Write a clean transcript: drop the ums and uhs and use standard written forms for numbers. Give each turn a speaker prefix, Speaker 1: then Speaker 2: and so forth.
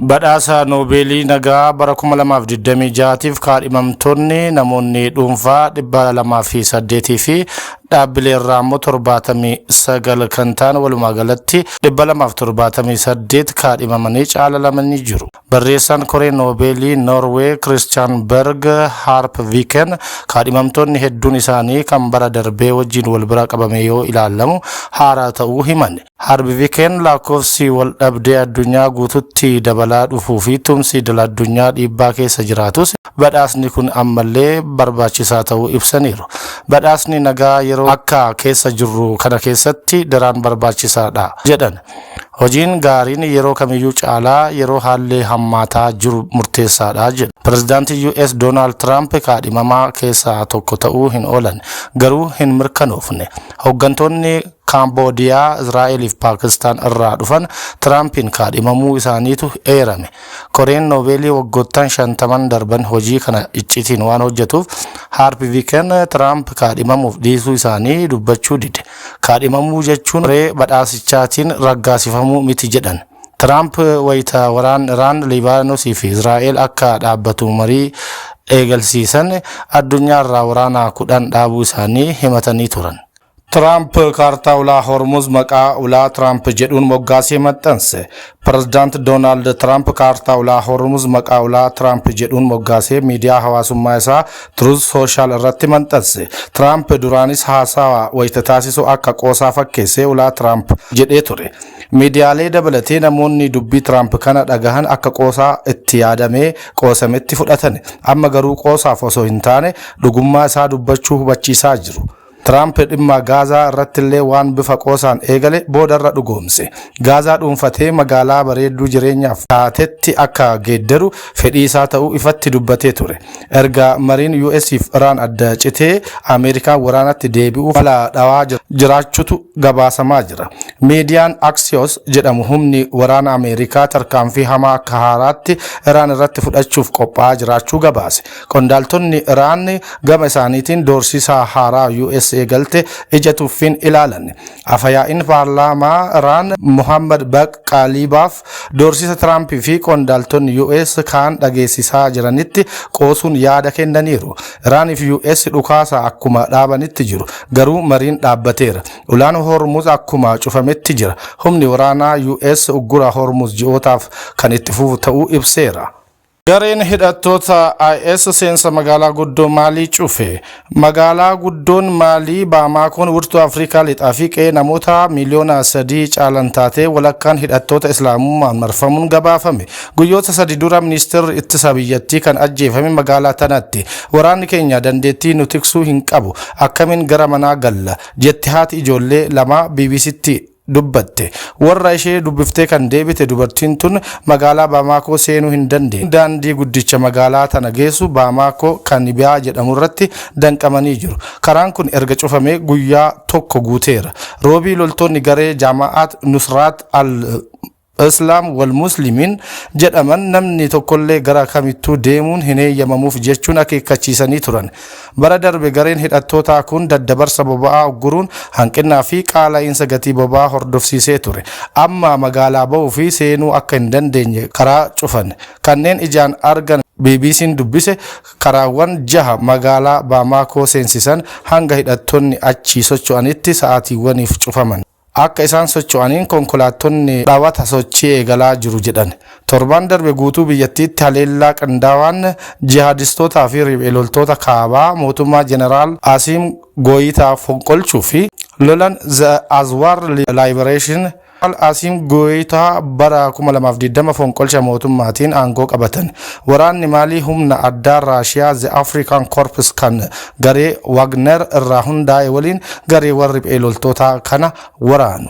Speaker 1: Badhaasa Noobeelii nagaa bara 2026tiif kaadhimamtoonni namoonni dhuunfaa 208 fi dhaabbilee irraa immoo 79 kan ta'an, walumaa galatti 278 kaadhimamanii caalalamanii jiru. Barreessaan koree Noobeelii Noorwee Kiristiyaan Berg Harpviken kaadhimamtoonni hedduun isaanii kan bara darbee wajjin wal bira qabame yoo ilaalamu haaraa ta'uu himan. Harpviken lakkoofsi wal dhabdee addunyaa guututti dabalaa dhufuu fi tumsi idil addunyaa dhiibbaa keessa jiraatus, badhaasni kun ammallee barbaachisaa ta'uu ibsaniiru. "Badhaasni nagaa yeroo akka keessa jirru kana keessatti daraan barbaachisaadha" jedhan. "Hojiin gaariin yeroo kamiyyuu caalaa yeroo haalli hammaataa jiru murteessaadha" jedhu. Pireezidaantii US Doonaald Tiraamp kaadhimamaa keessaa tokko ta'uu hin oolan, garuu hin mirkanoofne. Hooggantoonni Kaamboodiyaa, Israa'el fi Paakistaan irraa dhufan Tiraampiin kaadhimamuu isaaniitu eerame. Koreen Noobeelii waggoottan 50n darban hojii kana iccitiin waan hojjetuuf, Haarpviken Tiraamp kaadhimamuuf dhiisuu isaanii dubbachuu dide. "Kaadhimamuu jechuun koree badhaasichaatiin raggaasifamuu miti" jedhan. Tiraamp wayita waraan Iraan, Liibaanosii fi Israa'el akka dhaabbatu marii eegalsiisan addunyaarraa waraana 10 dhaabuu isaanii himatanii turan. Tiraamp kaartaa ulaa Hormuz maqaa ulaa Tiraamp jedhuun moggaasee maxxanse. Pireezidaant Doonaald Tiraamp kaartaa ulaa Hormuz maqaa ulaa Tiraamp jedhuun moggaasee miidiyaa hawaasummaa isaa Truth Social irratti maxxanse. Tiraamp duraanis haasawa wayita taasisu akka qoosaa fakkeessee ulaa Tiraamp jedhee ture. Miidiyaalee dabalatee namoonni dubbii Tiraamp kana dhagahan akka qoosaa itti yaadamee qoosametti fudhatan. Amma garuu qoosaaf osoo hin taane dhugummaa isaa dubbachuu hubachiisaa jiru. Tiraamp dhimma Gaazaa irratti illee waan bifa qoosaan eegale boodarra dhugoomse. Gaazaa dhuunfatee magaalaa bareedduu jireenyaaf taatetti akka geeddaru fedhii isaa ta'uu ifatti dubbatee ture. Erga mariin US fi Iraan adda citee Ameerikaan waraanatti deebi'uuf mala dhawaa jiraachutu gabaasamaa jira. Miidiyaan Axios jedhamu humni waraana Ameerikaa tarkaanfii hamaa akka haaraatti Iraan irratti fudhachuuf qophaa'aa jiraachuu gabaase. Qondaaltonni Iraan gama isaaniitiin doorsisaa haaraa US eegalte ija tuffiin ilaalan. Afyaa'in paarlaamaa Iraan Muhammad Baq Qaalibaaf doorsisa Tiraampii fi qondaaltonni US kaan dhageessisaa jiranitti qoosuun yaada kennaniiru. Iraanii fi US dhukaasa akkuma dhaabanitti jiru. Garuu mariin dhaabbateera. Ulaan Hormuz akkuma cufametti jira. Humni waraanaa US uggura Hormuz ji'ootaaf kan itti fufu ta'uu ibseera. Gareen hidhattoota IS seensa magaalaa guddoo Maalii cufe. Magaalaa guddoon Maalii Baamaakoon wirtuu Afrikaa lixaa fi qe'ee namoota 3 miiliyoona caalan taatee walakkaan hidhattoota Islaamummaan marfamuun gabaafame. Guyyoota 3 dura ministeerri ittisa biyyattii kan ajjeefame magaalaa tanatti. "Waraanni keenya dandeettii nu tiksuu hin qabu. Akkamiin gara manaa galla?" jette haati ijoollee lama BBCtti dubbatte. Warra ishee dubbiftee kan deebite dubartiin tun magaalaa Baamaakoo seenuu hin dandeenye. Daandii guddicha magaalaa tana geessu Baamaakoo Kanibiyaa jedhamu irratti danqamanii jiru. Karaan kun erga cufamee guyyaa tokko guuteera. Roobii loltoonni garee Jaamaat Nusraat al Islaam wal Muslimiin jedhaman namni tokkollee gara kamittuu deemuun hin eeyyamamuuf jechuun akeekkachiisanii turan. Bara darbe gareen hidhattootaa kun daddabarsa boba'aa ugguruun hanqinnaa fi qaala'iinsa gatii boba'aa hordofsiisee ture. Amma magaalaa ba'uu fi seenuu akka hin dandeenye karaa cufan. Kanneen ijaan argan BBC'n dubbise karaawwan jaha magaalaa Baamaakoo seensisan hanga hidhattoonni achii socho'anitti sa'aatiiwwaniif cufaman. Akka isaan socho'aniin konkolaattonni dhaawata sochii eegalaa jiru jedhan. Torbaan darbe guutuu biyyattiitti haleellaa qindaawaan jihaadistootaa fi riphee loltoota kaabaa mootummaa Jeneraal Asiim Gooyitaa fonqolchuu fi lolan The Azawad Liberation Asiim Gooyitaa bara 2020 fonqolcha mootummaatiin aangoo qabatan. Waraanni Maalii humna addaa Raashiyaa The African Corps kan garee Wagner irraa hundaa'e waliin gareewwan riphee loltoota kana waraanu.